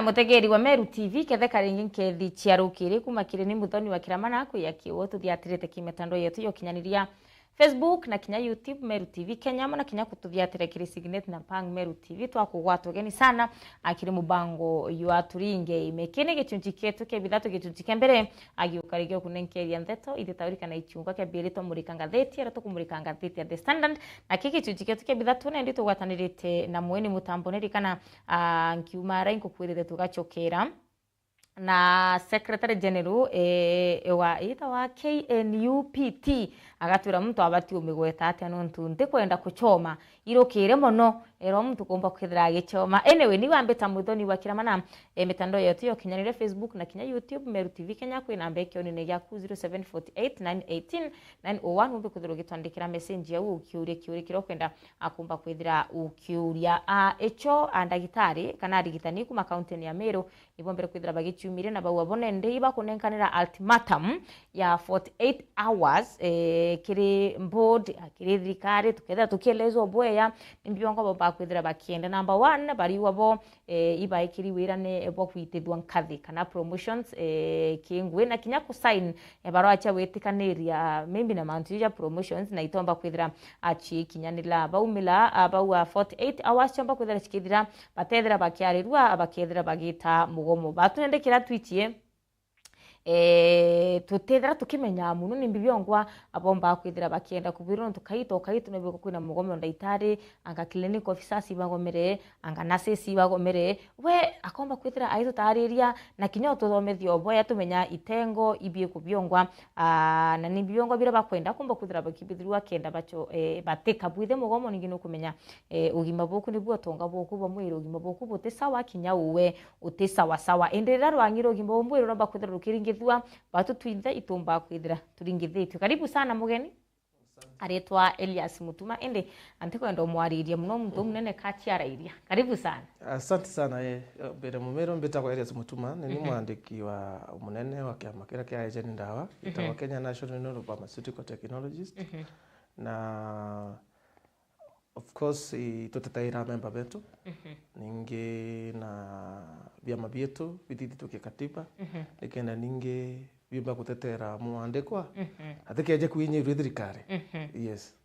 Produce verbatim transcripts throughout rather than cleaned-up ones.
Mutegeri wa Meru T V, ketheka ringi nkethi cia rukiri kuma kiri ni Muthoni wa Kirama na kwia kiwo tuthiatirite ki mitandao yetu ya ukinyaniria, Facebook na kinya YouTube, Meru T V Kenya, amwe na kinya kututhiatira kiri Signet na Pang Meru T V. Twakugwata ugeni sana, a, kiri mubango jwa Turinge Ime. Kii ni gichunchi kietu kia bithatu, gichunchi kia mbere, a, giuka rigi ukunenkeria ndeto, ithitaurika na ichungwa. Kia biiri twamurika ngathiti, aria tukumurika ngathiti ya The Standard, na kii gichunchi kietu kia bithatu, nendi tugwatanirite na mweni mutambo. Nirikana, a, nkiuma arai nkukwirite tugachokera na Secretary General, eh, wa, itawa K N U P T, agatwira muntu abati umigweta atia nontu ntikwenda kuchoma irukire mono, erwa muntu kumba kwithira agichoma. Anyway, ni wambita Muthoni wa Kirama na, eh, mitandao yetu ya ukinyaniria, Facebook na kinya YouTube, Meru T V Kenya, kwi namba ikionine giaku zero seven forty eight nine eighteen nine oh one, umbe kwithirwa ugitwandikira message au ukiuria kiuria kiria ukwenda akumba kwithira ukiuria. A, icho a ndagitari kana arigitani kuma kaunti ya Meru ibombere kwithira bagichiumiria na bau abo nende ibakunenkanira ultimatum ya forty eight hours, eh, kiri board, ah, kiri thirikari, tukethira tukielezwa bweya, ni mbiongo bomba kwithira bakienda. Number one, bariwa bo, eh, ibaikiri wirane bwa kwitithwa nkathi kana promotions, eh, ki ngui, na kinya kusign, eh, barua cia witikaniria, maybe na mantu ja promotions, na itomba kwithira achikinyanira. Baumila, ah, bau, ah, forty eight hours chomba kwithira chikithira, batethira bakiarirua, bakethira bagita mugomo. Batu nende kira twichie, eh, tutethira tukimenya muno ni mbibiongwa abomba kwithira bakienda kubwirwa nontu kaito, kaito no biko kwina mugomo ndaitari, anga clinic officers ibagomere, anga nurses ibagomere. We akomba kwithira aitutariria na kinya ututhomethia oboya tumenya itengo ibiku biongwa, ah, na ni biongwa bira bakwenda kumba kwithira bakibithirwa kenda bacho, eh, batika bwithe mugomo ningi nukumenya, eh, ugima buku nibuo utonga buku bwa mwiri, ugima buku buti sawa kinya uwe uti sawa sawa. Indi riria rwang'ire ugima bwa mwiri uromba kwithira rukiringithua, batu twinthe itumba kwithira turingithitue. Karibu sana mugeni. Aritwa Elias Mutuma, indi antikwenda umwaririe muno muntu umunene kachiarairia. Karibu sana. Asante sana, eh, mbere mumero mbitagwa Elias Mutuma, ni ni mwandiki wa munene wa kiama kiria kia Agent Ndawa, gitagwa Kenya National Union of Pharmaceutical Technologists. Na of course, i-, tutetaira memba betu, ningi na biama bietu bithithitwe kikatiba, nikenda ningi biumba gutetera mwandikwa, atikeje kwinyirua thirikari. Yes.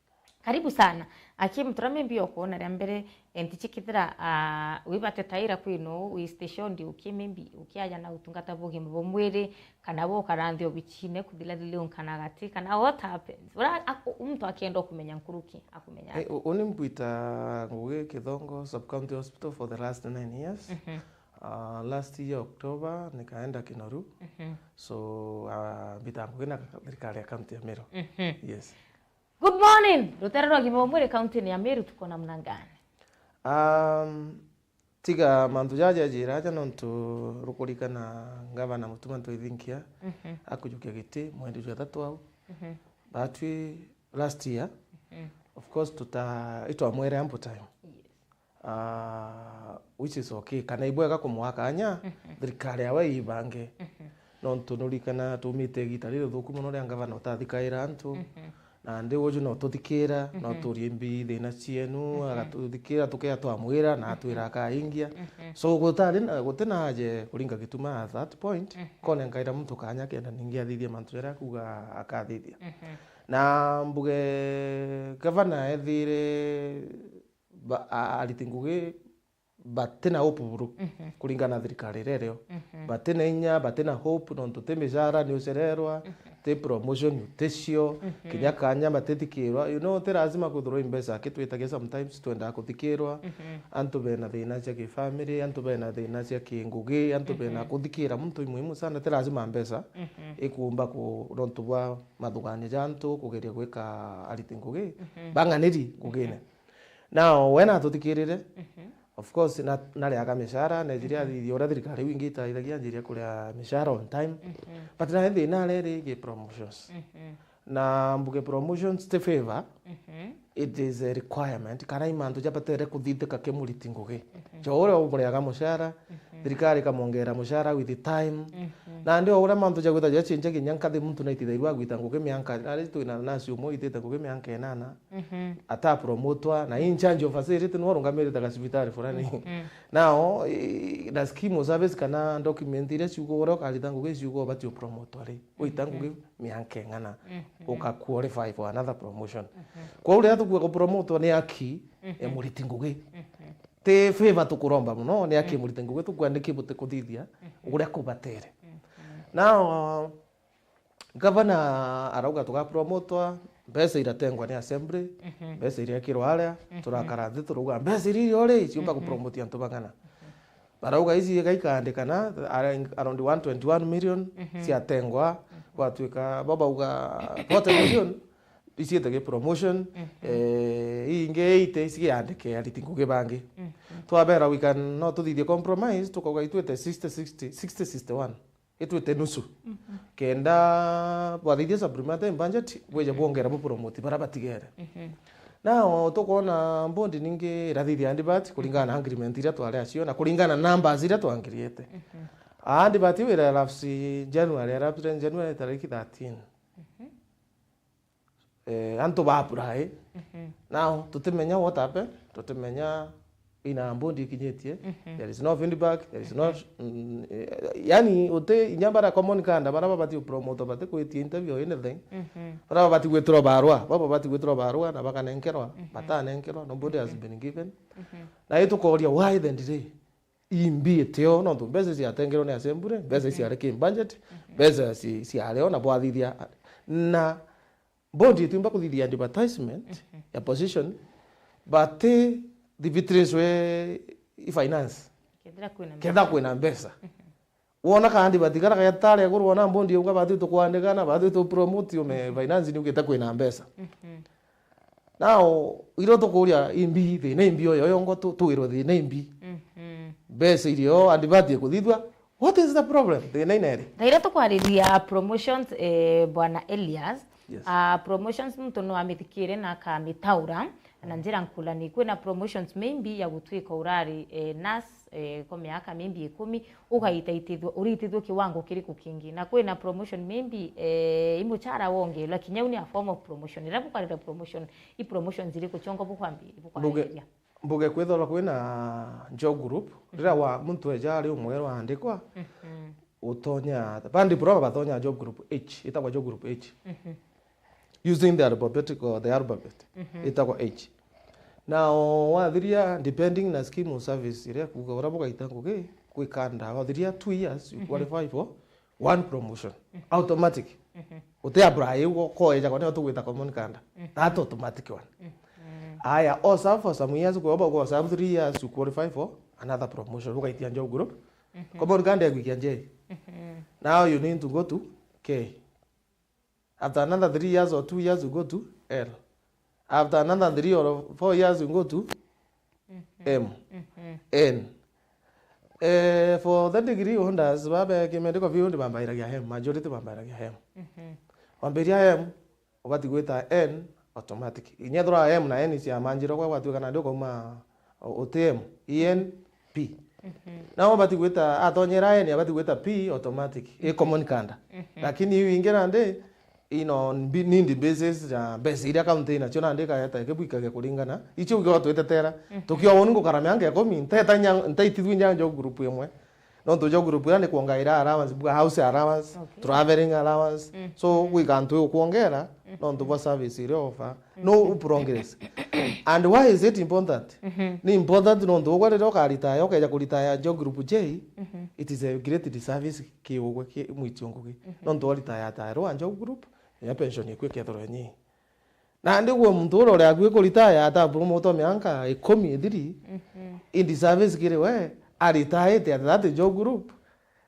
Karibu sana. Aki mtura maybe okuona ria mbere, enti chikithira, ah, wibatetaira kwino, wi stationed uki maybe ukiaja na utungata bwa ugima bwa mwiri, kana bwa ukara nthi obichine, kuthila thili unkana gati, kana what happens? Ura, aku-, muntu akienda kumenya nkuruki, akumenya Eh, atia? U-, uni mbwita Ngugi Kithongo Sub County Hospital for the last nine years. Ah, last year October, nikaenda Kinoru. So, ah, mbita Ngugi na thirikari ya county ya Meru. Yes. Good morning. Rutere rwa gima mwiri county ya Meru tuko namna gani? Um, tiga mantu jaja jira aja nontu rukurikana ngavana Mutuma Ntwithinkia akujukia giti mweri jwa thatu au. Batwi last year, of course, tuta-, itwamwere ample time. Yes. Ah, which is okay. Kana ibwega kumwa kanya, thirikari yawe ibange. Nontu nurikana tumite igita ririthuku mono ria ngavana utathikaira antu. Na ndi uju no tuthikira, no turie mbi thina cienu, agatuthikira, tukea twamwira, na atwira akaingia. So, gutari na, gutina aje kuringa gituma at that point, kone nkaira muntu kanya kenda ningi athithie mantu jaria akuga akathithia. Na mbuge gavana ethire ba-, a-, ariti ngugi batina hope buru kuringana na thirikari iria irio. Batina inya, batina hope, nontu ti micara ni ucererwa, ti promotion uticio, kinya kanya batithikirwa. You know, ti lazima kwithirwa i mbeca akitwitagia sometimes twendaga kuthikirwa. Antu bena thina cia kifamily, antu bena thina cia kingugi, antu bena kuthikira muntu i muhimu sana, ti lazima mbeca ikumba ku-, nontu bwa mathuganio ja antu kugeria gwika ariti ngugi bang'aniri ngugine. Now, we natuthikirire, of course, na-, nariaga micara, nejire athithia uria thirikari iu ingi itaithagia, anjiria kuria micara on time. But nae thina aria iri igi promotions. Na mbuge promotions ti favor, it is a requirement, kana i mantu jabatere kuthithika ki muriti ngugi. Jo uria umuriaga mucara, thirikari ikamwongera mucara with the time, Nandi o uria mantu ja gwita jachenja kinya nkathi muntu naitithairua agwita ngugi mianka, nari twina nasi umwe witite ngugi mianka inana, Mhm. ata promotwa, na in charge of facility, nwe urungamirite gacibitari fulani. Mhm. Now, i-, na scheme of service kana document iria ciuga uria ukarita ngugi ciuga ubati upromotwa ri, wita Mhm. ngugi mianka ing'ana, Mhm. uka qualify for another promotion. Mhm. Kwou riria tukuga gupromotwa ni aki e Mhm. muriti ngugi. Mhm. Ti favor tukuromba mono, ni aki Mm. murite ngugi tukwenda kibute kuthithia Mm-hmm. uria kubatere. Mm-hmm. Now, gavana arauga tugapromotwa, mbeca iratengwa ni assembly, Mm-hmm. mbeca irekirwa aria, Mm-hmm. turakara nthi turauga, mbeca iria irio ri, ciumba Mm-hmm. gupromotia antu bang'ana. Mm-hmm. Barauga ici igaikaandikana, are-, around one twenty-one million Mm-hmm. ciatengwa, Mm-hmm. gwatuika, bo bauga forty million, iciite gi promotion, Mhm. eh, ingi eighty icigiandike ariti ngugi bangi. Mhm. Twabera we can no tuthithie compromise, tukauga itwite sixty sixty, sixty sixty-one. Itwite nusu. Mhm. Kenda bwathithia supplementary budget, bwije Mhm. bwongera bu promote bara batigere. Mhm. Now, tukwona bondi ningi irathithia and but kuringana na agreement iria twari acio na kuringana na numbers iria twangiriete. Mhm. And but wira elapse January, elapse January tariki thirteen. Mhm. Eh, antu ba apply. Mhm. Now, tutimenya what happened, tutimenya ina bondi ikinyitie. Mhm. There is no feedback, there is no, Mhm. mm, eh, yani, uti, inya bara common kanda, bara babati promote, bati kwitia interview or anything. Mhm. Bara babati gwitirwa barua, baba babati gwitirwa barua, na bakanenkerwa, Mhm. batanenkerwa, nobody has Mhm. been given. Mhm. Na itukoria, why the delay? Imbi itio, nontu mbeca ciatengerwe ni assembly, mbeca Mhm. ciari ki budget, Mhm. mbeca ci-, ciari o na bwathithia. Na bondi itiumba kuthithia advertisement Mhm. ya position, but ithibithiriswe i finance. Kethira kwina Ketha mbeca. kwina mbeca. Mhm. Wona kandi batigara gatari aguru wona bondi yauga batwi tukwandikana, batwi tu promote ume Mhm. finance ni ugite kwina mbeca. Mhm. Now, iro tukuria imbi thina imbi oyo yongo tu-, twirwe thina imbi. Mhm. Mbeca irio and bati kuthithwa. What is the problem? Thina ineri? Thaira tukwariria promotions, eh, Bwana Elias. Yes. Ah, promotions muntu no amithikire na akamitaura na Mm. njira nkulani. Kwina promotions maybe ya gutwika urari, eh, nurse, eh, kwa miaka maybe ikumi, ugaitaitithua, uritithua kiwango kiriku kingi. Na kwina promotion maybe, eh, i muchara wongerwa, kinya u ni a form of promotion. Ira bukwarira promotion, i promotions iriku ciongo bukwambi-, Mbuge, bukwariria? Mbuge kwithirwa kwina job group, riria Mhm. wa muntu eja ari umwe waandikwa, Mhm. utonya, ba diploma batonya job group H, itagwa job group H. Mhm. Using the alphabetical, the alphabet, Mhm. itagwa H. Now, wathiria, depending na scheme of service iria kuuga uria bugaita ngugi, kwi kanda, wathiria two years, you Mhm. qualify for one promotion. Mhm. Automatic. Mhm. Uti apply ugo koeja kwa nio tugwita common kanda. Mhm. That automatic one. Mhm. Aya, o serve for some years, kwa bauga o serve three years, you qualify for another promotion. Ugaitia job group. Mhm. Common kanda egwikia J. Mhm. Now you need to go to K. After another three years or two years, you go to L. After another three or four years, you go to Mhm. M. Mhm. N. Eh, for the degree holders, babe ki medical field bambairagia M, majority bambairagia M. Mhm. Wambiria M, ubati gwita N automatic. Inya ethirwa M na N cia manjirwa gwe gwatuika nandi ukauma u-, uti M, E N, P. Mhm. Na ubati gwita, atonyera N, abati gwita P automatic. I common kanda. Mhm. Lakini iu ingi nandi, ino mbi-, need basis ya mbeca iria county inacio nandi ikaeta ikibwikagia kuringana. Icio ukiwa twitetera. Mhm. Tukiwa woni ngukara mianka ikumi, nteta nya-, ntaitithua inya njo group imwe. Nontu jo group iria ni kuongaira allowance, bwa house allowance, Okay. travelling allowance. Mm. So, Mm. gwika antu ukuongera, Mm. nontu bwa service iria offer. Mm. No progress. And why is it important? Mhm. Ni important nontu ugwe riria ukaritaya, ukeja kuritaya jo group J, Mhm. it is a great disservice ki ugwe ki mwiti ungugi. Mhm. Nontu uritaya ta ero wa jo group, ya pension ikwe kethoro nyi. Nandi gwe muntu uria uri akui kuritaya ata promote mianka ikumi ithiri, Mhm. indi service kiri we, aritaite at that job group,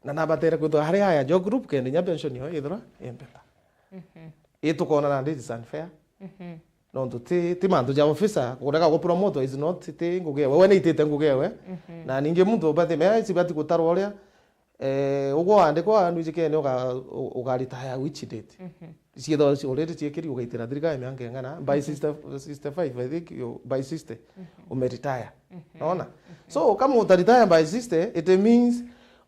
na nabatere kwithwa ari aya job group, kenda inya pension yo ithirwa imbeta. Mhm. Itukona nandi it is unfair. Mhm. Nontu ti, ti mantu ja officer, kurega gu promote is not, ti ngugi ewe, we niitite ngugi ewe. Mhm. Na ningi muntu ubati, mea ici bati gutarwa uria, Eh, ugwe waandikwa, nwijikene uga-, u-, ugaritaya which date? Mhm. Ciithagwa ci-, already ciekiri, ugaitira thirikari mianka ing'ana? By Mhm. sixty, sixty-five, I think, you, by sixty, Mhm. umeretire. Mhm. Naona? Mhm. So, kama utaretire by sixty, it means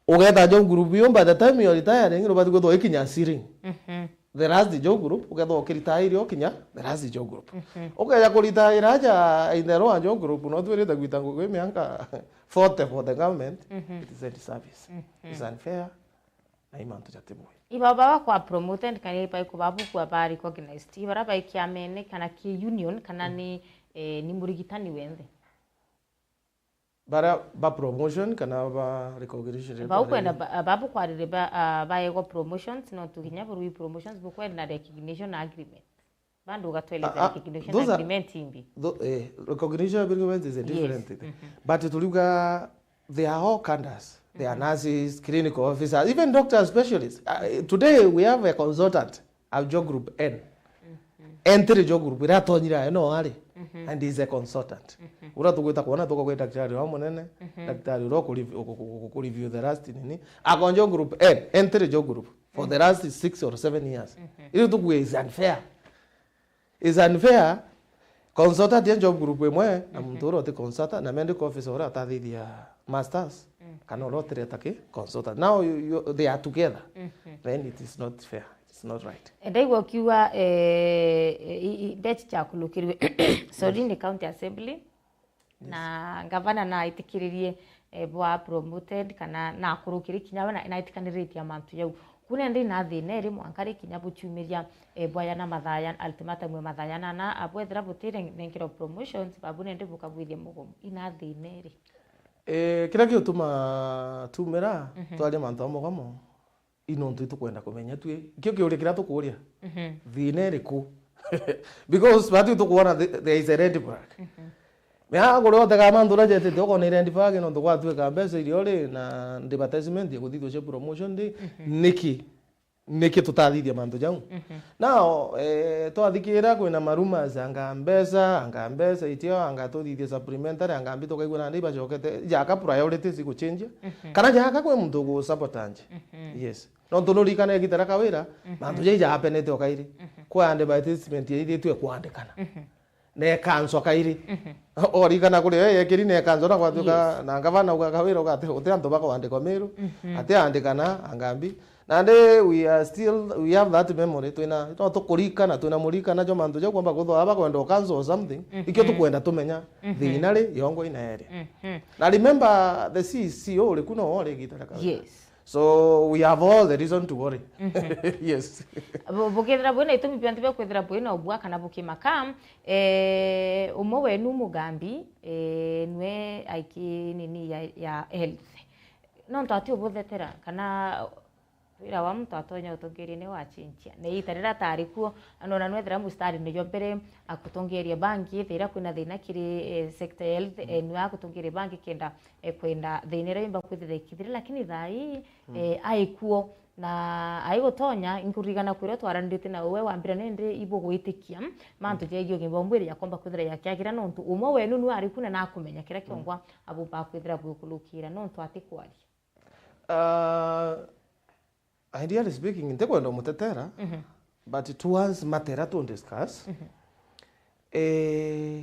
Ugeeta job group yo, by the time you're retiring, nubati kwithwa ikinya ceiling. Mhm. The last job group, ukethwa ukiritire ukinya the last job group. Mhm. Ukeja kuritire aja in the lower job group, no twirite gwita ngugi mianka forty for the government, mhm, it is a disservice. Mhm. It's unfair, na i mantu jatibui. Iba baba kwa promoted kana iba ikubabu kwa ba recognized. Ibara bai kiamene kana ki union kana, mm, ni, eh, ni murigitani wenthe. Bara ba promotion kana ba recognition? Bau kwenda ba-, babu kwarire ba, ah, baegwa promotions, no tuginya burui promotions, bukwenda na recognition agreement. Bandu ugatweleza, ah, ah, recognition, those are, agreement imbi? Tho-, eh, recognition agreement is a, yes, different thing. Mhm. But tuliuga they are all cadres. They are, mhm, nurses, clinical officers, even doctors, specialists. Uh, today we have a consultant. A job group N. Mhm. N tiri job group iria atonyire ayo no ari. Mhm. And is a consultant. Mhm. Uria tugwita kwona tuka gwi daktari wa munene, mhm, daktari uria uku-, uku-, uku-, uku-, uku-review the last nini. Ako job group N, N tiri job group for, mhm, the last six or seven years. Mhm. Iri tukuge is unfair. Is unfair. Consultant ya job group imwe na, mhm, muntu uria uti consultant, na medical officer uria atathithia masters, mm, kana uria utireta ki consultant. Now you, you, they are together. Mhm. Then it is not fair. It is not right. Ndaigua ukiuga, eh, i, i, mbeca ciakurukirwe, sorry, ni county assembly. Yes. Na ngavana naitikiririe, eh, bwa promoted kana nakurukiri kinya we na, naitikaniritie mantu jau. Kuna ndi na thina iri mwanka ri kinya buciumiria, eh, bwaya na mathaya, ultimatum ya mathaya na, na abwethira butire nengerwa promotions, babu nende bukabwithia mugomo. Ina thina iri. Eh, kiria giutuma tumira, mhm, twaria mantu a mugomo, i nontu itukwenda kumenya twi. Kio kiuria kiria tukuria. Mhm. Thina iriku? Because batu tukuona the-, there is a red flag. Mhm. Mea kuria utega mantu uria jetete ukona i red flag nontu gwatuika mbeca irio ri na advertisement ya kuthithua cia promotion day. Mhm. Niki? Niki tutathithia mantu jau? Mhm. Now, eh, twathikira kwina ma rumors, anga mbeca, anga mbeca itio, anga tuthithie supplementary, anga mbi tukaigua nandi ibacokete, jaka priorities iguchenjia. Mhm. Kana jaka kwi muntu ugu sabotage. Mhm. Yes. Nontu nurikana igita ria Kawira, mhm, mantu jau ijapenete o kairi. Mhm. Kwa advertisement yaithitue kwandikana. Mhm. Na ikanswa kairi. Mhm. Orikana kuri yo yekiri na ikanswa na gwatuika, yes, na ngavana uga Kawira ugate, uti antu bakwandikwa Meru, mhm, ati andikana, anga mbi. Nandi we are still, we have that memory, twina, no tukurikana, twina murikana jo mantu jau kwamba kwithwa aba kwenda ukanswa or something, mhm, ikio tukwenda tumenya, mhm, thina ri, yongwa ina eri. Mhm. Na remember, the C E C uri ku no ori igita ria Kawira. Yes. So we have all the reason to worry. Mhm. Yes. Bu-, bukethira bwina itumi bionthe bia kwithira bwina ubua kana bukimaka, eh, umwe wenu mugambi, eh, nwe aiki nini ya, ya health. Nontu ati ubuthetera kana wira wa muntu atonya utongeria ni wachinchia. Ni ita riria atari kuo, anona nwethira mustari nijo mbere akutongeria bangi, ethira kwina thina kiri, eh, sector ya health, eh, nwe agutongeria bangi kenda, eh, kwenda thina iria yumba kwithira ikithire, lakini thaa ii, mm, eh, aikuo na aigutonya, inkuririkana kwiria twaranirite na uwe wambira nindi ibugwitikia mantu, mm, jegie ugima bwa mwiri jakomba kwithira jakiagira nontu umwe wenu nwe ari ku na nakumenya kiria, mm, kiongwa abumba kwithira bwikulukira nontu ati kwaria. Uh, ideally speaking, ntikwenda umutetera, mhm, but towards matter tu discuss, mhm, eh,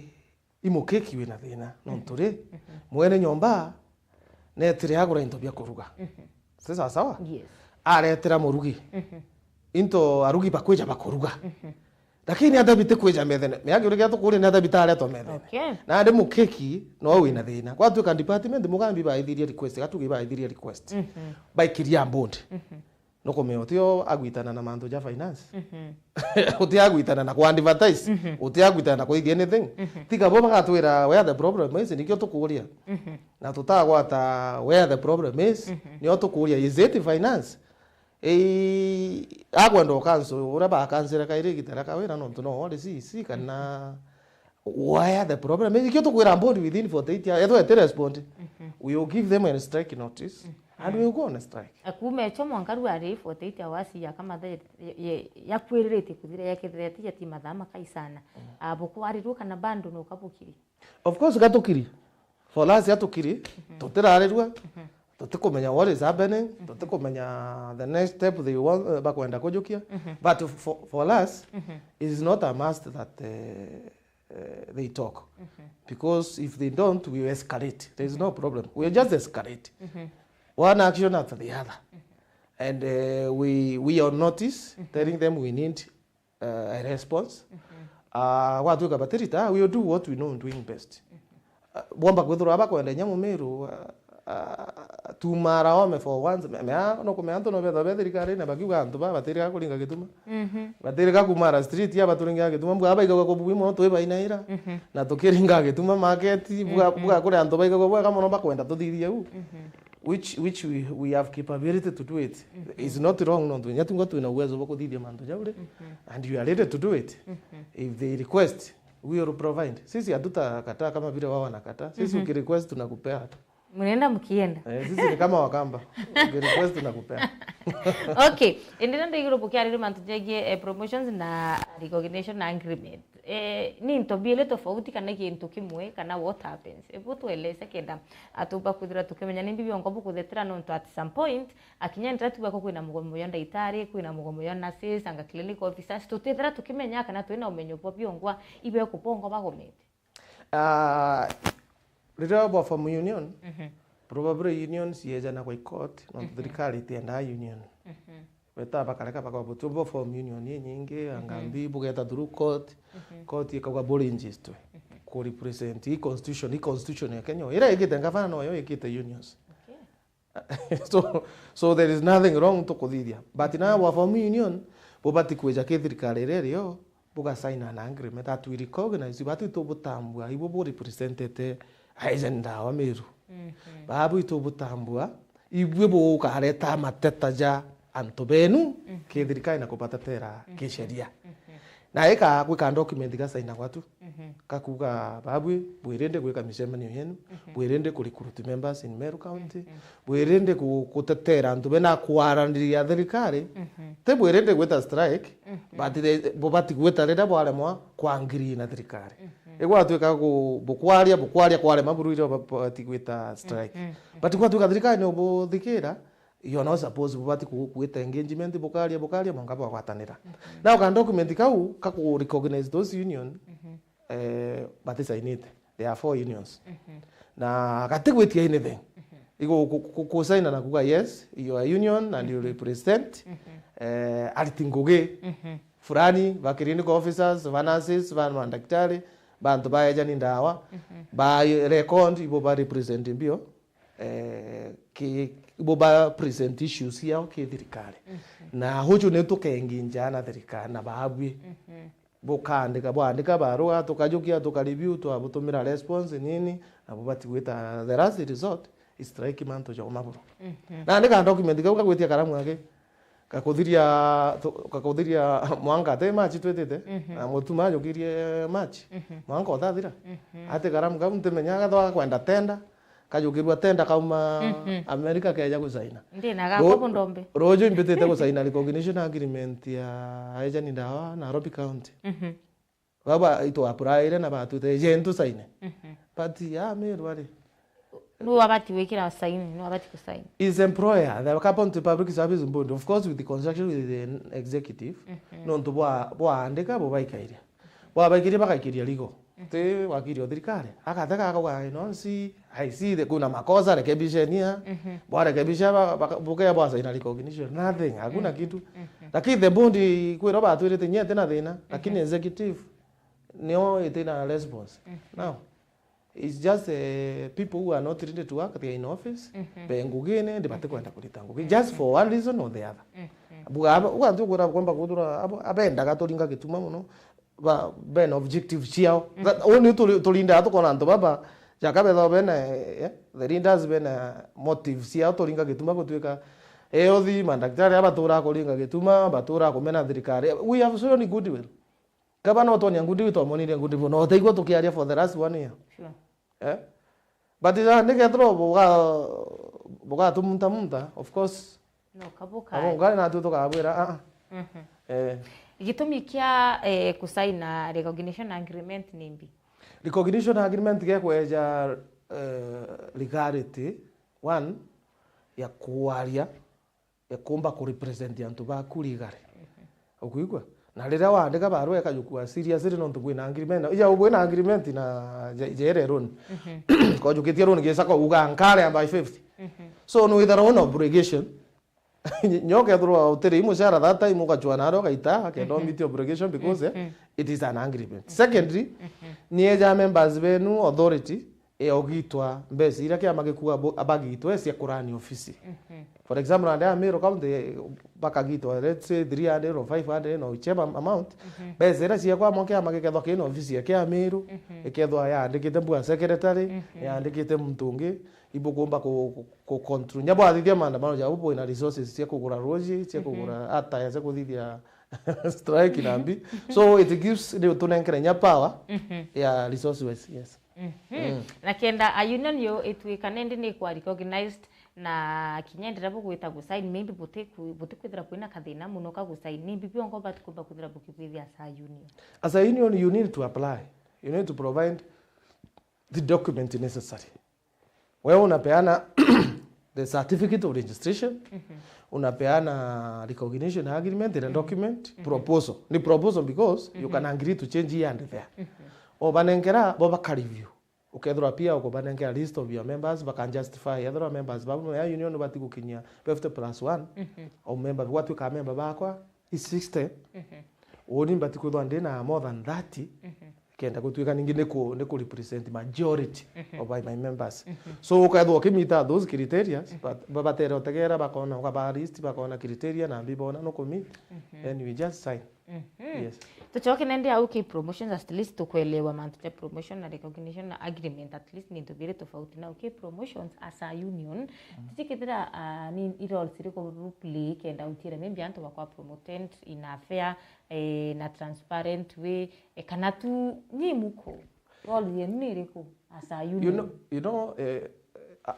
i mukeki wina thina, nontu ri, mhm, mwene nyomba netire agura into bia kuruga. Mhm. Si sawa sawa? Yes. Aretera murugi. Mhm. Into arugi bakwija bakuruga. Mhm. Lakini athabiti kwija methene. Miagi uri gia tukuria ni athabiti aretwa methene. Okay. Na ndi mukeki no wina thina. Gwatuika department mugambi baithirie request, gatugi baithirie request. Mhm. Baikiria board. Mhm. Nukumenya utio agwitana na mantu ja finance. Mhm. Uti agwitana na ku advertise. Mhm. Uti agwitana na kuithia anything. Mhm. Tiga bo bagatwira where the problem is, nikio tukuria. Mhm. Na tutagwata where the problem is, mhm, nio tukuria, is it finance? Ii, akwenda ukanso, uria bakansira kairi igita ria Kawira nontu no ori C E C kana where the problem is. Nikio tukwira board within forty-eight hours, ethwa iti respond, mhm, we will give them a strike notice, mhm, and we will go on a strike. Akuuma echo mwanka riu ari forty-eight hours ya kamatha ye, ye, yakwiriritie kuthira, yekethira yatija ti mathaa makaisana. Mm. Ah, bukwarirua kana bado no kabukiri? Of course, gatukiri. For us, gatukiri, mhm, tutirarirua, mhm, tutikumenya what is happening, mhm, tutikumenya the next step they want, uh, bakwenda kujukia. Mhm. But for, for us, mhm, it is not a must that, uh, uh, they talk. Mhm. Because if they don't, we will escalate. There is no, mhm, problem. We will just escalate. Mhm. One action after the other. And, eh, we, we on notice, telling them we need, eh, a response. Ah, gwatuika batirita, we will do what we know doing best. Ah, bwomba kwithirwa bakwenda inya Mumiru, ah, ah, tumara ome for once. Me-, mea, nukumea antu no betha be thirikarine, bakiuga antu ba batirika kuringa gituma. Batirika kumara street ya baturinga gituma. Mbwa baigagwa kubui mono twi bainaira. Na tukiringa gituma market, buga, buga kuri antu baigagwa bwega mono bakwenda tuthithie u. Which, which we, we have capability to do it. It's not wrong, nontu inya tunga twina uwezo bwa kuthithia mantu jau ri. And you are ready to do it. If they request, we will provide. Sisi hatutakataa kama vile wao wanakataa. Sisi ukirequest tunakupea tu. Mnaenda mkienda. Eh, sisi ni kama Wakamba. Ukirequest tunakupea. Okay, endelea ndio iguru bukia riri mantu jegie, eh, promotions na recognition na agreement. Eh, ni into biiri tofauti kana gintu kimwe kana what happens? Ebu tueleze kenda atumba kwithira tukimenya ni mbi biongo bukuthetera, nontu at some point akinya ndira tuga ko kwina mugomo yo ndaitari, kwina mugomo yo nurses, anga clinical officers, tutithira tukimenya kana twina umenyo bwa biongwa ibe kubongo bagomete. Ah, riria bwa form union, probably unions ciejana kwa court, nontu thirikari itiendaa union. Beta bakareka bakaba bo form union inyingi, anga mbi bugeta through court, court ikauga buringistwe ku represent i constitution, i constitution ya Kenya. Ira ikite ngavana noyo ikite unions. So, so there is nothing wrong tukuthithia. But na bwa form union, bubati kwija ki thirikari iria irio, bugasaina na agreement that we recognize, bati tubutambua, ibu bu representete agent awa Meru. Babu itubutambua, ibue bukareta mateta ja antu benu ki thirikari na kubatetera kisheria. Na ika gwika document gasainagwa tu. Kakuga, babwi, bwirinde gwika micemanio yenu, bwirinde ku recruit members in Meru County, bwirinde ku-, gutetera antu bena kwaraniria thirikari, ti bwirinde gwita strike, but the, bubati gwita riria bwaremwa kwa agree na thirikari. Igwatuika ku-, bukwaria, bukwaria kwarema buru irio ba-, bubati gwita strike. But gwatuika thirikari ni ubuthikira, you are not supposed bubati ku-, gwita engagement, bukaria, bukaria, mwanka bwagwatanira. Now, ka document kau ka ku recognize those union, eh, batisainite. There are four unions. Na gati gwitia anything. Igo ku-, ku-, kusaina na kuga, "Yes, you are union and you represent, eh, ariti ngugi fulani, ba clinical officers, ba nurses, ba mandagitari, bantu ba ejani ndawa, ba record, ibo ba represent mbio." Eh, ki-, bo ba present issues ciao ki thirikari. Na huju ni tukenginja na thirikari na babwi. Bukaandika, bwaandika barua, tukajukia, tukareview, twabutumira response nini, na bubati gwita the last resort, strike mantu ja umaguru. Na andika document kau kagwitia karamu aki. Gakuthiria, tu-, gakuthiria mwanka ati March twitite, na mutuma ajukirie March, mwanka utathira. Ati karamu kau ntimenyaga thwa gakwenda tenda, kajukirua tenda kauma America keja gusaina. Ndi na gakwa bundombe. Ruju imbitite gusaina recognition agreement ya ejani ndawa Nairobi County. Baba itu applyire na batwite, "Je, ntusaine?" But ya Meru ari. Nu abati gwikira saini, nu abati kusaini. Is employer, the Accountability Public Service Board, of course, with the consultation with the executive, nontu bwa, bwaandika, bubaikairia. Bwabaikiria, bagaikiria rigo. Ti wakiri o thirikari. Agatega akauga, "I know, see, I see the, kuna makosa, rekebisheni ya." Bwarekebisha, ba-, ba-, bukea bwasaina recognition. Nothing, hakuna kitu. Lakini the board kwirwa batwirite, "Nyie ntina thina," lakini executive, nio itina response. Now, it's just, eh, people who are not ready to work, they are in office, be ngugine, ndi batikwenda kurita ngugi. Just for one reason or the other. Buga, aba, uga ntu kwira kwamba kuthura, abo, abendaga turinga gituma muno, ba, ben objective ciao. That, uu ni turi-, turindaga tukona antu baba, jaka betha bena, eh, the leaders bena motives ciao turinga gituma gutuika, eh, othi, mandagitari aba batura kuringa gituma, batura kumena thirikari. We have shown goodwill. Kaba no twonia ngundi, twamonire ngundi bo, no taigua tukiaria for the last one year. Sure. Eh? But, ah, nikethirwa buga-, bugatumuntamunta, of course, no, kabuka. Abo ngari natwe tukabwira, ah, ah. Eh. Gitumi kia, eh, kusaina recognition agreement ni mbi? Recognition agreement gekweja, eh, legality, one, ya kwaria, ya kumba ku represent antu baku legally. Ukuigua? Na riria waandika barua ikajukua seriously nontu bwina agreement. Ija bwina agreement na je-, jere loan. Kwajukitie loan gicako uga nkare by fifty. So, nwithagirwa wina obligation. Nyo ukethirwa utiri mucara that time, ugachwa nario ugaita, kenda umeet obligation because, eh, it is an agreement. Secondly, ni eja members benu authority ya ugitwa mbeca iria kiama gikuga bo-, abagitwe cia kurani ofisi. For example, nandi a Meru County, bakagitwa, let's say, three hundred or five hundred or whichever amount, mbeca iria ciekwa mo kiama gikethwa kina ofisi ya kia Meru, ikethwa yandikite mbua secretary, yandikite muntu ungi, ibukumba ku, ku, ku control. Nya bwathithia maandamano jau bwina resources cia kugura ruji, cia kugura attire, cia kuthithia strike na mbi. So it gives, ni tunenkere nya power ya resource wise, yes. Mm. Na kenda a union yo itwika nendi ni kwa recognized na kinya ndira bugwita gusign, maybe butiku-, butikwithira kwina kathina muno ka gusign, ni mbi biongo batikumba kwithira bukibwithia as a union? As a union, you need to apply. You need to provide the document necessary. Wewe unapeana the certificate of registration, unapeana recognition agreement, the document, proposal. Ni proposal because you can agree to change here and there. Obanenkera, bo baka review. Ukethirwa pia ukubanenkera list of your members, baka justify. Ethirwa members bau ya union bati gukinyia fifty plus one, o member, gwatuika member bakwa is sixty. Uni mbati kwithwa ndi na more than thirty. Kenda gutuika ningi ni ku, ni ku represent majority of my, my members. So, ukethirwa ukimita those criteria, but ba-, batere utegera, bakona, ukaba list, bakona criteria, na mbi bona nukumit, then we just sign. Yes. Tucoke nende au ki promotions, at least tukwelewa mantu ja promotion na recognition na agreement, at least ni ntu biri tofauti. Na ki promotions as a union, tijikithira, ah, ni i roles iriku bu play kenda utira maybe antu bakwa promoted in a fair, eh, na transparent way, eh, kana tu ni muko? Role yenu ni iriku as a union? You know, you know, eh, uh,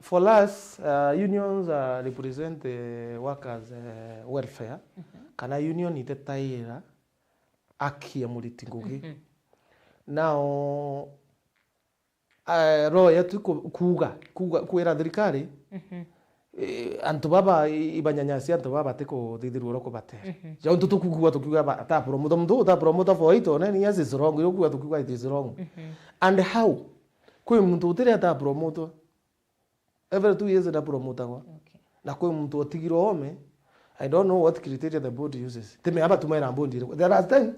for us, uh, unions, uh, represent the workers, uh, welfare. Kana union itetaira aki ya muriti ngugi. Now, eh, roho yetu iku-, kuuga, kuuga, kwira thirikari, eh, antu baba i-, ibanyanyasia antu baba batikuthithirua uria kubatera. Ja untu tukugua tukiuga ba-, ata promote, muntu uta promote for eight or nine years is wrong, iria ukuga tukiuga it is wrong. And how? Kwi muntu utire ata promote. Every two years ndapromotagwa. Okay. Na kwi muntu utigirwe ome, I don't know what criteria the board uses. Timea batumaira board iriku. The last time,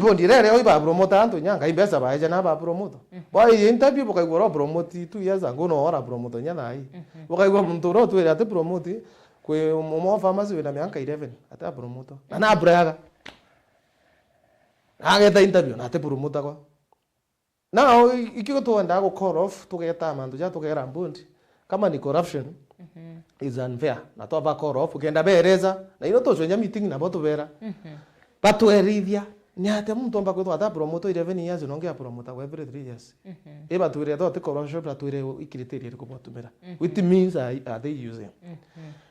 board iria iria ibapromota antu inya, ngai mbeca baeja na bapromota. Bwa interview bukaigua ura promote two years ago no ora promote inya thai. Bukaigua muntu ura utwire ati promote, kwi umwe wa pharmacy wina miaka eleven, ati apromote. Na na abraga. Na ageta interview, na ati promotagwa. Now, i-, ikio twendaa gu call off, tugeta mantu ja tugera board, kama ni corruption, is unfair. Na twaba call off, ukenda bereza, na ino tucwenja meeting nabo tubera. Batwerithia, ni atia muntu omba kwithwa ata promote eleven years, nongi apromotagwa every three years. Ibatwire ati corruption, batwire i criteria iriku bwatumira. Which means are, are they using?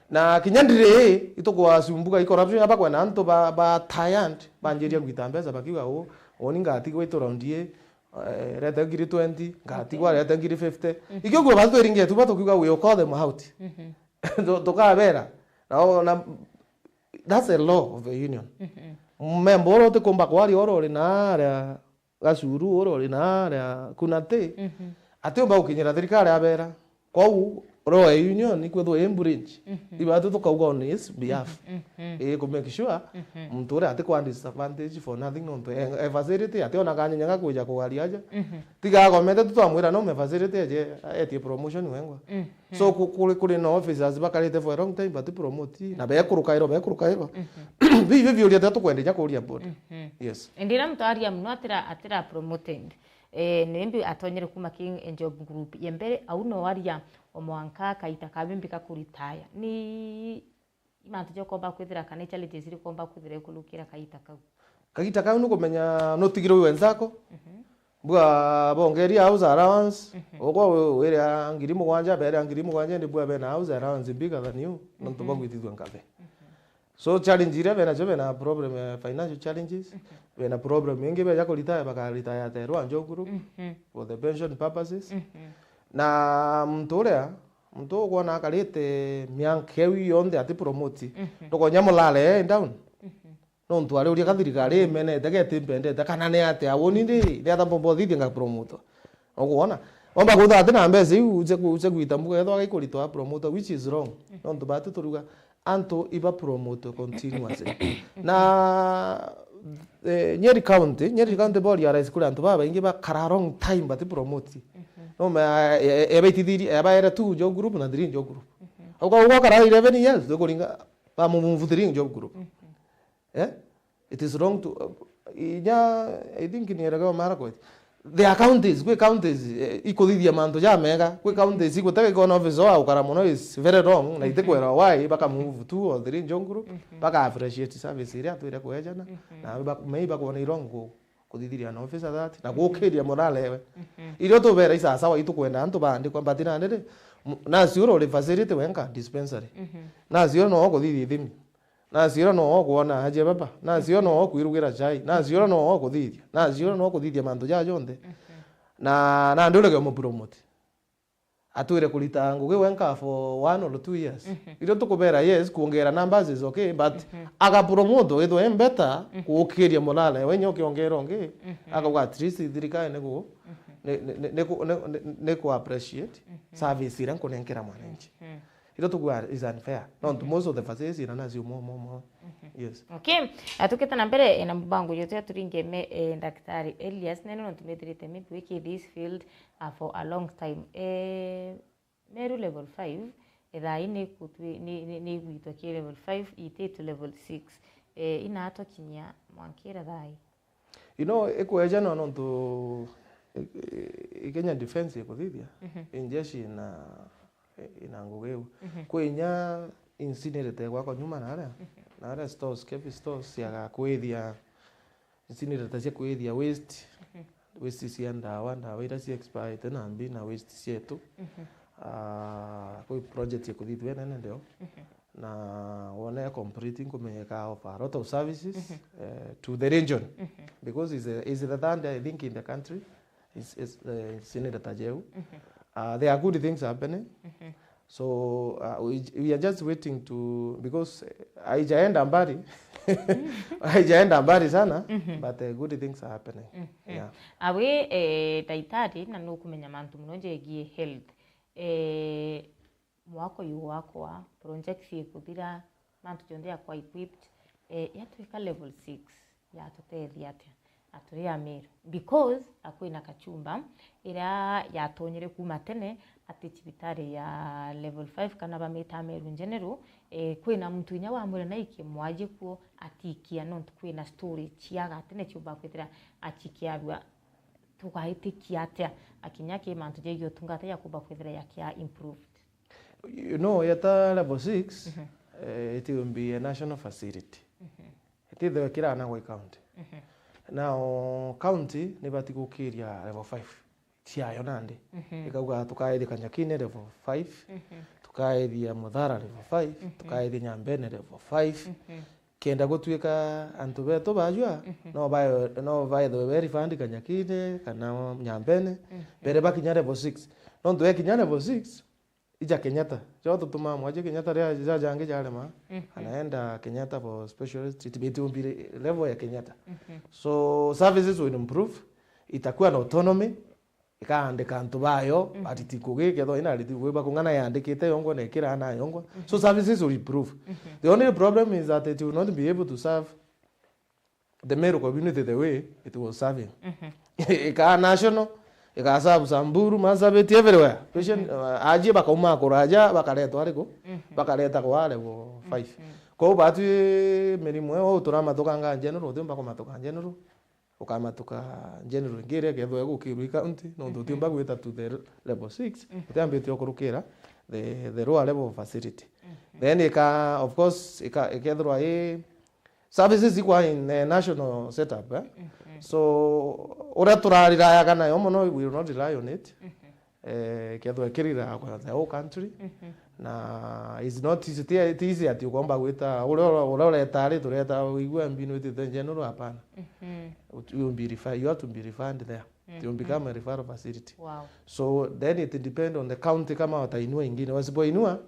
Na kinya ndiri, itukwa sumbuka i corruption, aba kwena antu ba, ba tired, banjiria gwita mbeca, bakiuga, "Oh, oni ngatigwa itu round ii." Eh, rete ngiri twenty, ngatigwa rete ngiri fifty. Ikio kuo batu twiringe tu batukiuga, "We will call them out." Tu-, tukabera. Na, na, that's a law of the union. Member ura utikumba kwaria ura uri na aria Gacuru, ura uri na aria Kunati, atiumba gukinyira thirikari abera. Kwou, roho ya union ikwithwa i bridge. Ibatu tukauga on his behalf. Ii, ku make sure muntu uria atikwa disadvantage for nothing, nontu e, e facility, ati ona kanya nyanga kwija kugaria aja. Tiga agomete tu twamwira no me facility eje, etie promotion wengwa. So, ku-, kuri, kuri na officers bakarite for a long time, bati promote, na bekurukairwa, bekurukairwa. Bibi biuria tia tukwenda inya kuria board. Yes. Indi ira muntu aria muno atira, atira promoted. Eh, ni mbi atonyere kuma King Job Group. Ye mbere, au no aria o mwanka kaita ka bimbi ka kuritaya. Ni mantu ja ukomba kwithira kana i challenges iri ukomba kwithira ikurukira kaita kau? Kaita kau ni kumenya nutigirwe wi wenzako. Bwa bongeria house allowance. Ugwa wi-, wiria ngiri mugwanja, beria ngiri mugwanja, indi bwa bena house allowance bigger than you. Nontu bagwitithua nkabe. So challenge iria benacio, bena problem ya financial challenges, bena problem ingi beja kuritaya, bakaritaya aterwa njo group for the pension purposes. Na muntu uria, muntu ukwona akarite miaka iu yonthe ati promote, ndukonya mulale down. Nontu ari uria ka thirikari imenete, geti mpendete, kana ni atia, woni ndi, ni ata mbomba uthithie nga promote. Ukwona? Omba kwithirwa ati na mbeca iu cia ku-, cia gwita mbuga, ethwa gaikuritwa promoter, which is wrong. Nontu batu turuga antu iba promote continuously. Na, eh, Nyeri County, Nyeri County bo realize kuri antu babaingi bakara long time bati promote. No ma, e-, e-, ebaitithirie, ebaere two job group na three job group. Uka-, ugakara eleven years, ukuringa, ba move three job group. Eh? It is wrong to, uh, inya, I think ni eragwa Marakwet. There are counties, kwi counties, eh, ikuthithia mantu jamega, kwi counties igutega ikona office wa ukara muno is very wrong, na itikwera why, baka move two or three job group, baka appreciate service iria atwire kwejana, na ba-, maybe bakona i wrong ku-, kuthithiria an officer that, na gukiria morale ewe. Irio tubera isasawa itukwenda antu baandikwa, but nandi ri, m-, nasi uro uri facility wenka dispensary. Nasi uro no kuthithia ithimi. Nasi ura no okwona aje baba, nasi ura no okwirugira chai, nasi ura no okuthithia, nasi ura no okuthithia mantu jaa jonthe. Na, nandi urege umupromote. Atwire kurita ngugi wenka for one or two years. Irio tukubera, yes, kuongera numbers is okay, but agapromote withwe e better gukiria morale, we nyo ukiongera ungi, akauga at least thirikari ni ku-, ni, ni, ni, ni ku-, ni, ni, ni ku appreciate service iria nkunenkera mwananchi. Irio tukuga is unfair. Nontu most of the facilities ina nacio mo, mo, mo. Yes. Okay. Ah, tukite na mbere, eh, na mubango yetu ya turingeme, eh, Daktari Elias, nene nontu methirite maybe wiki this field, ah, for a long time. Eh, Meru level five, eh, thaa ii ni kutwi-, ni, ni, ni igwitwa ki level five, ititu level six. Eh, inatwa kinya mwankira thaa ii. You know, ikweja no nontu i, i, i Kenya Defence ikuthithia, injeshi ina, ina ngugi iu. Kwi inya incinerator igwakwa nyuma naria, naria stores, Kevi stores, ciaga kwithia incinerator cia kwithia waste, waste cia ndawa, ndawa iria cia expire na mbi na waste cietu. Ah, kwi project ikuthithua inene ndio. Na wona ya complete, nkumenyeka offer a lot of services, eh, to the region, because is a, is the third, I think, in the country is, is, eh, incinerator jeu. Uh, there are good things happening. So, uh, we, we are just waiting to, because, eh, haijaenda mbali, haijaenda mbali sana, but, eh, good things are happening. Yeah. Awe, eh, daitari, na nukumenya mantu muno jegie health. Eh, mwaka uyu gwakwa, projects ikuthira, mantu jonthe yakwa equipped, eh, yatwika level six, yatutethia atia? Na turi Ameru. Because akwina kachumba, iria yatonyire kuma tene, ati cibitari ya level five, kana bamita Ameru General, eh, kwina muntu inya wamwira naikie mwaji kuo, atikia, nontu kwina storage ciaga tene ciumba kwithira acikiarua. Tugaitikia atia akinya ki mantu jegie utungata ya kumba kwithira yakia improved? You know, yeta level six, eh, it will be a national facility. Itithagwa ikiranagwa i county. Now, county nibati gukiria level five ciayo nandi. Ikauga, tukaithia Kanyakine level five, tukaithia Muthara level five, tukaithia Nyambene level five. Kenda gutuika antu betu bajua, no bae-, no baethwe be refund Kanyakine kana Nyambene, mbere bakinya level six. Nontu ekinya level six, ija Kenyatta. Jo tutuma mwaje Kenyatta ria ja jangi jarema, anaenda Kenyatta for specialist treatment, umbire level ya Kenyatta. So services will improve, itakuwa na autonomy, ikaandika antu bayo, ariti ngugi, kethwa ina ariti ngugi bakung'ana yandikite yongwa na ikira na yongwa. So services will improve. The only problem is that it will not be able to serve the Meru community the way it was serving. Ikaa national, ika serve Samburu, Marsabit, everywhere. Patient, uh, ajie bakauma kuraja, bakaretwa ariku, bakareta kwa level five. Kwou batwi mirimo eo, turamatukangaa general, utiumba kumatuka general. Ukamatuka general ingi iria kethwa igukirwa i county, nontu utiumba gwita to the level six, utiambite ukurukira the, the lower level facility. Then ika, of course, ika, ikethirwa i services ikwa in a national setup, eh? So, uria turarirayaga nayo mono, we will not rely on it. Eh, kethwa ikirira kwa the whole country. Na is not easy, ti, ti easy ati ukomba gwita, uria, uria ureta ari, tureta wigua mbinu itite general, hapana. Ut-, you will be refer-, you have to be referred there. You will become a referral facility. Wow. So then it depend on the county kama watainua ingine. Wasipoinua,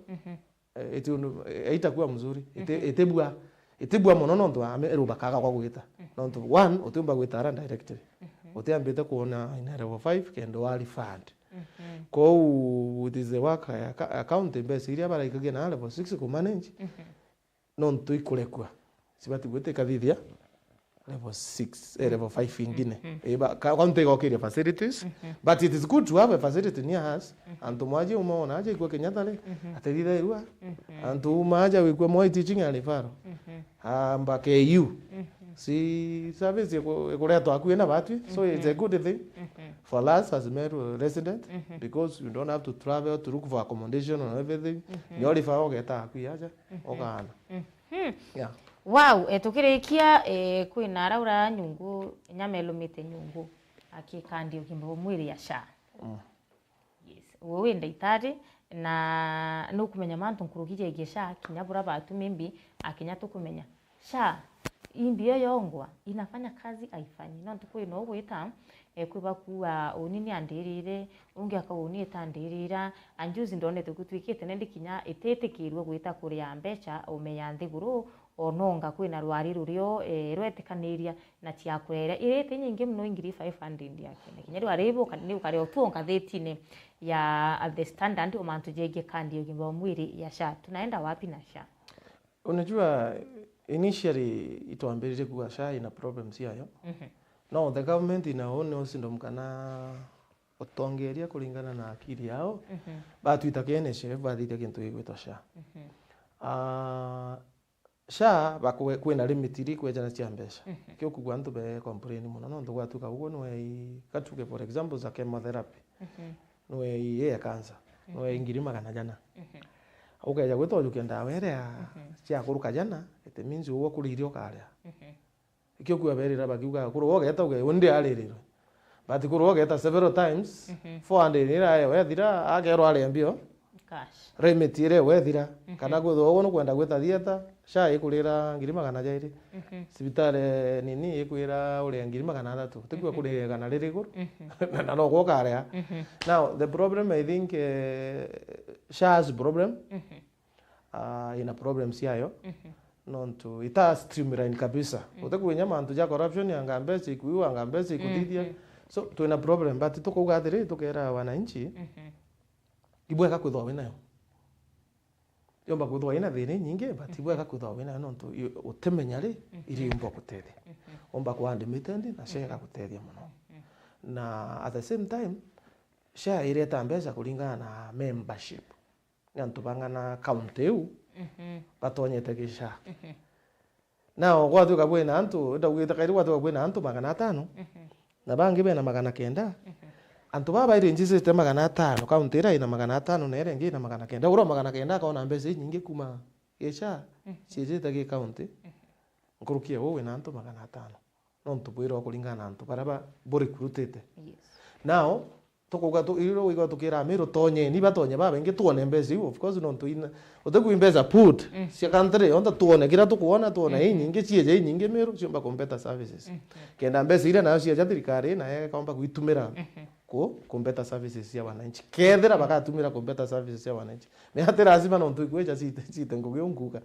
eh, it will, eh, haitakuwa mzuri. Iti-, itibua, itibua mono nontu wa Ameru bakaga kwa gwita. Nontu one, utiumba gwita ara directly. Utiambite kuona ina level five, kenda wa referred. Kou it is the work ya ka-, ya county, mbeca iria baraikagia na level six ku manage. Nontu ikurekua, cibati gwita ikathithia level six, eh, level five ingine. Eh, ba-, ka-, county igokiria facilities, but it is good to have a facility near us. Antu mwaji uma ona aja ikua Kenyatta ri, atethithairua. Antu uma aja wikua Moi Teaching and Referral. Amba K U. Si service iku-, ikuretwa akui na batwi, so it's a good thing for us as Meru resident, because you don't have to travel to look for accommodation and everything. Ni o refer ugeta akui aja, ukaana. Yeah. Wow, eh, tukirikia, eh, kwina araura nyungu, nyama ilumite nyungu, akikandi ugima bwa mwiri ya SHA. Yes. We wi ndagitari, na nukumenya mantu nkuruki jegie SHA, kinya bura batu maybe, akinya tukumenya. SHA, imbi yo yongwa, inafanya kazi haifanyi. Nontu kwina ugwita, eh, kwi bakuuga, uni ni andirire, ungi akauga, uni itandirira. And juzi ndonete gutwikite nendi kinya ititikirue gwita kuria mbeca, ume ya nthiguru, ononga kwina rwari rurio, eh, rwetikaniria na ciakureria. Iriti nyingi mono, ngiri five hundred ya Kenya. Kinya rwari ibu, ka-, ni ukare otu o ngathitine ya, uh, The Standard, o mantu jegie kandi ya ugima wa mwiri ya SHA. Tunaenda wapi na SHA? Unajua, initially itwambiririe kuuga SHA ina problems yayo. No, the government ina own wisdom kana utongeria kuringana na akili yao, batwita ki N H I F, bathithia kintu gigwitwa SHA. Ah, SHA bakwe-, kwina limit iri kwejana cia mbeca. Kio kugua antu be complain mono, nontu gwatuika uguo nwei, gatuge for example za chemotherapy. Nwei ya cancer. Nwei ngiri magana jana. Ukeja gwita ujukia ndawa iria cia kuruka jana, it means uguo kuriria ukaria. Ikio kua berira bakiuga, kurwa ugeta uge, undi aririrwe. But kurwa ugeta several times, four hundred ira wethira, akerwa aria mbio. Cash. Remit ire wethira. Kana kwithirwa uguo nukwenda gwita theatre, SHA ikurira ngiri magana jairi. Cibitari nini ikwira uria ngiri magana athatu. Tikua kurira igana riri iguru. Na, na no gwo ukaria. Now, the problem, I think, eh, SHA has problem. Ah, ina problems yayo. Nontu ita streamline kabisa. Utikwinya mantu ja corruption, anga mbeca ikuiwa, anga mbeca ikuthithia. So, twina problem, but tukauga atiri, tukera wananchi, ibwega kwithwa winayo. Yomba kwithwa ina thina inyingi, but ibwega kwithwa winayo, nontu i-, utimenya ri, iri yumba gutethia. Umba ku unlimited, na SHA igagutethia mono. Na at the same time, SHA ireta mbeca kuringana na membership. Ni antu bang'ana county iu batonyete gi SHA. Now, gwatuika kwina antu, ndaugite kairi gwatuika kwina antu magana atano, na bangi bena magana kenda, antu baba bairejisite magana atano, county iria ina magana atano na iria ingi ina magana kenda. Uria magana kenda akona mbeca inyingi kuma gi SHA, ciijite gi county, nkuruki ya uu wina antu magana atano. Nontu bwirwa kuringana na antu baria ba-, burecruitite. Yes. Now, tukuga tu-, irio wigwa tukira Amiru, tonyeni, batonye babaingi, twone mbeca iu, of course, nontu ina-, utikui mbeca put, cia country yonthe, twone kira tukwona, twone inyingi, cieja inyingi Miru, ciumba ku better services. Kenda mbeca iria nayo cieja thirikari, nayo ikomba gwitumira ku, ku better services cia wananchi. Kethira bagatumira ku better services cia wananchi. Ni ati lazima nontu ikwija cite, cite ngugi iu nkuga.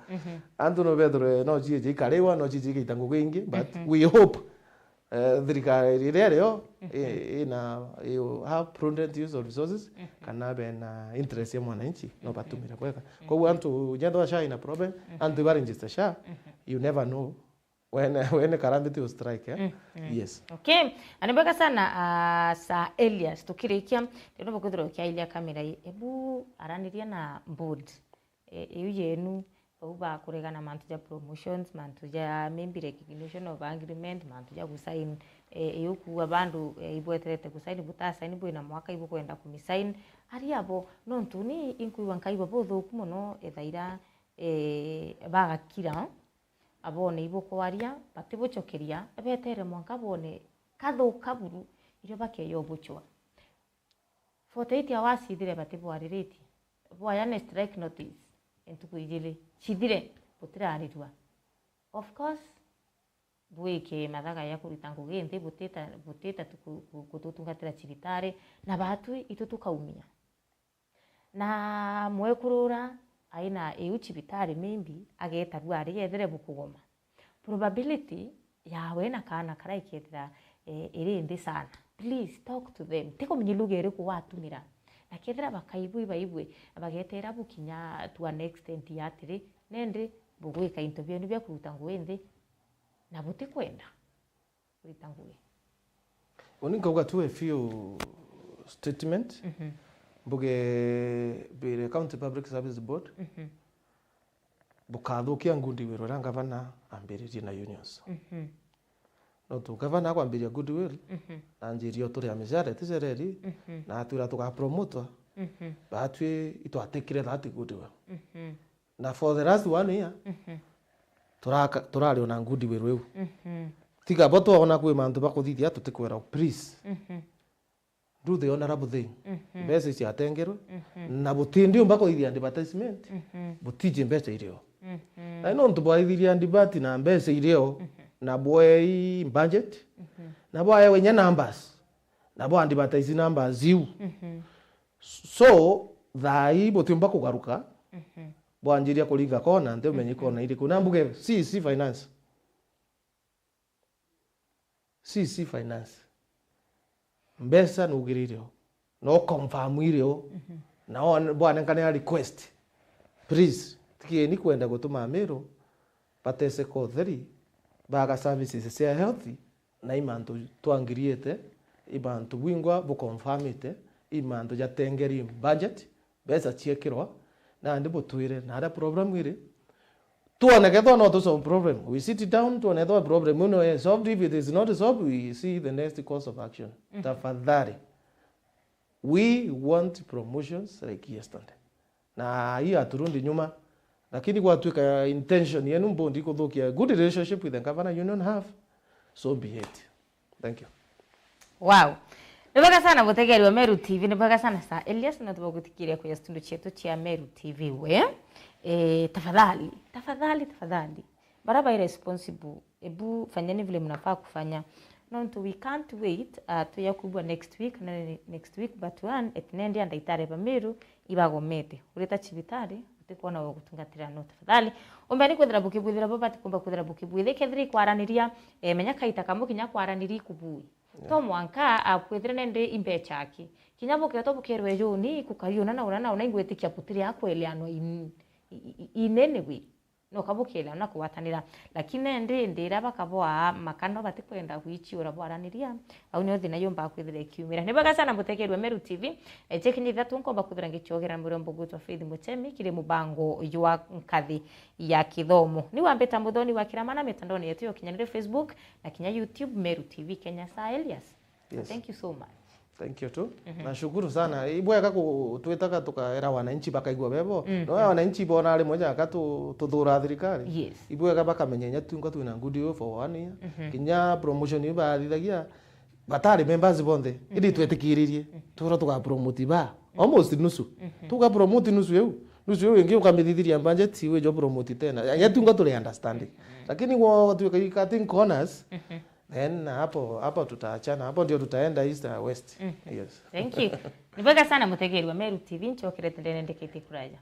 Antu no bethirwe no ciije ikariwa, no ciije ikaita ngugi ingi, but we hope, eh, thirikari iria irio, i-, ina, i-, have prudent use of resources, kana bena interest ya mwananchi, no batumire bwega. Koguo antu, jethwa SHA ina problem, antu iba register SHA, you never know. When, when calamity will strike, eh? Yes. Okay. Na ni bwega sana, ah, Sir Elias, tukirikia, ndio kwithirwa ukiailia kamera ii, ebu araniria na board, e, iu yenu, bau bakuregana mantu ja promotions, mantu ja maybe recognition of agreement, mantu ja gusign, e, iu kuuga bandu, e, ibweterete gusign, butasign, bwina mwaka ibukwenda kumisign. Ari abo, nontu ni inkwigua nkaigua buthuku mono, ethaira, e, bagakira, abone ibukwaria, batibucokeria, betere mwanka bone kathuka buru, irio bakeya ubucwa. Forty-eight hours ithire batibwariritie. Bwaya ni strike notice, entuku ijiri, cithire, butirarirua. Of course, bwike mathaga ya kuruta ngugi nthi, butita, butita tu ku-, ku-, kututungatira cibitari, na batwi itu tukaumia. Na mwekuru ura aina iu cibitari, maybe agetarua ari ethire bukugoma. Probability yawe na kaana kara ikethira, eh, iri nthi sana. Please talk to them. Ti kumenya lugha iriku watumira. Na kethira bakaigua ibaigwe, na bagetera bukinya to an extent ya atiri, nende bugwika into bienu bia kuruta ngui nthi, na butikwenda kurita ngui. Uni nkauga tu a few statement. Mhm. Mbuge bire County Public Service Board, mhm, bukathukia goodwill iria ngavana ambiririe na unions. Mhm. Nontu ngavana akwambiria goodwill, mhm, na anjirie o turi a mishara iticereri, mhm, na atwira tugapromotwa, mhm, batwi itwatikire that goodwill. Mhm. Na for the last one year, mhm, turaka-, turari ona goodwill iu. Mhm. Tiga bo twona kwi mantu bakuthithia tutikwira, please. Mhm. Do the honorable thing. Mhm. Mbeca iciatengerwe, mhm, na butindi umba kuithia advertisement, mhm, butiji mbeca irio. Mhm. Na nontu bwaithirie advert na mbeca irio, mhm, na bwei budget, mhm, na bwaewe inya numbers, na bwa advertise numbers iu. Mhm. So, thaa ii butiumba kugaruka, mhm, bwanjiria kuringa kona, nti umenye, mhm, kona iriku. Na mbuge, C E C finance. C E C finance. Mbeca nugirire o. No confirm ire o. Mhm. Na o bwanenkanira request. Please, tikieni kwenda gutuma Amiru bateseka utheri, baga services cia health, na i mantu twangiriite, i mantu bwingwa buconfirmite, i mantu jatengeri budget, mbeca ciekirwa, nandi butwire naria problem iri. Twone kethwa no tu solve problem. We sit down, twone kethwa problem ino is solved. If it is not solved, we see the next course of action. Mhm. Tafadhali. We want promotions like yesterday. Na hii haturundi nyuma. Lakini gwatuika intention yenu mbundi kuthukia good relationship with the governor, union have, so be it. Thank you. Wow. Ni bwega sana mutegeri wa Meru T V, ni bwega sana Sir Elias, na tubagutikiria kuya studio cietu cia Meru T V we. Eh, tafadhali, tafadhali, tafadhali. Bara bai responsible, ebu fanyeni vile mnafaa kufanya. Nontu we can't wait, uh, tuya kubua next week, na ne-, next week, but one, eti nendi a ndaitari ba Meru ibagomete. Urita cibitari, utikwona wa gutungatira no tafadhali. Umbeni kwithira bukibwithira bo batikumba kwithira bukibwithi, kethira ikwaraniria, eh, menya kaita kamwe kinya kwaraniria ikubui. Yeah. To mwanka akwithira nende imbecha aki. Kinya buketwa bukerwe juni, kukariona na una na una ingwitikia butiri akweleanwa in, i, i, in any way. No kabukeleanwa na kugwatanira. Lakini nende ndira bakaboa makano batikwenda gwichiura bwaraniria. Au nio thina yumba kwithira ikiumira. Ni bwega sana mutegerwa Meru T V. E, chekinya ithatu nkomba kwithira ngichogera murombo gwitwa Faith Muchemi kiri mubango jwa nkathi ya kithomo. Ni wambita muthoni wa kiramana mitandoni yetu ya ukinyanire Facebook na kinya YouTube, Meru T V Kenya. Sir Elias, yes, thank you so much. Thank you too. Mhm. Nashukuru sana. Ibwega ku-, twitaga tukaera wananchi bakaigua bebo. Mm, no ya mm. Wananchi bona rimwe jaka tu-, tuthura thirikari. Yes. Ibwega bakamenya inya tunga twina good way for one year. Mhm. Kinya promotion iu bathithagia, batari members bonthe, indi twetikiririe, twira tugapromote ba almost nusu. Tugapromote nusu iu, nusu iu ingi ukamithithiria budget, iwe jo promote tena. Ya, ya tunga turi understanding. Lakini gwa tuika cutting corners, then hapo, hapo tutaachana, hapo ndio tutaenda east na west. Yes. Thank you. Ni bwega sana mutegeri wa Meru T V, nchokere tendene ndekete kuraja.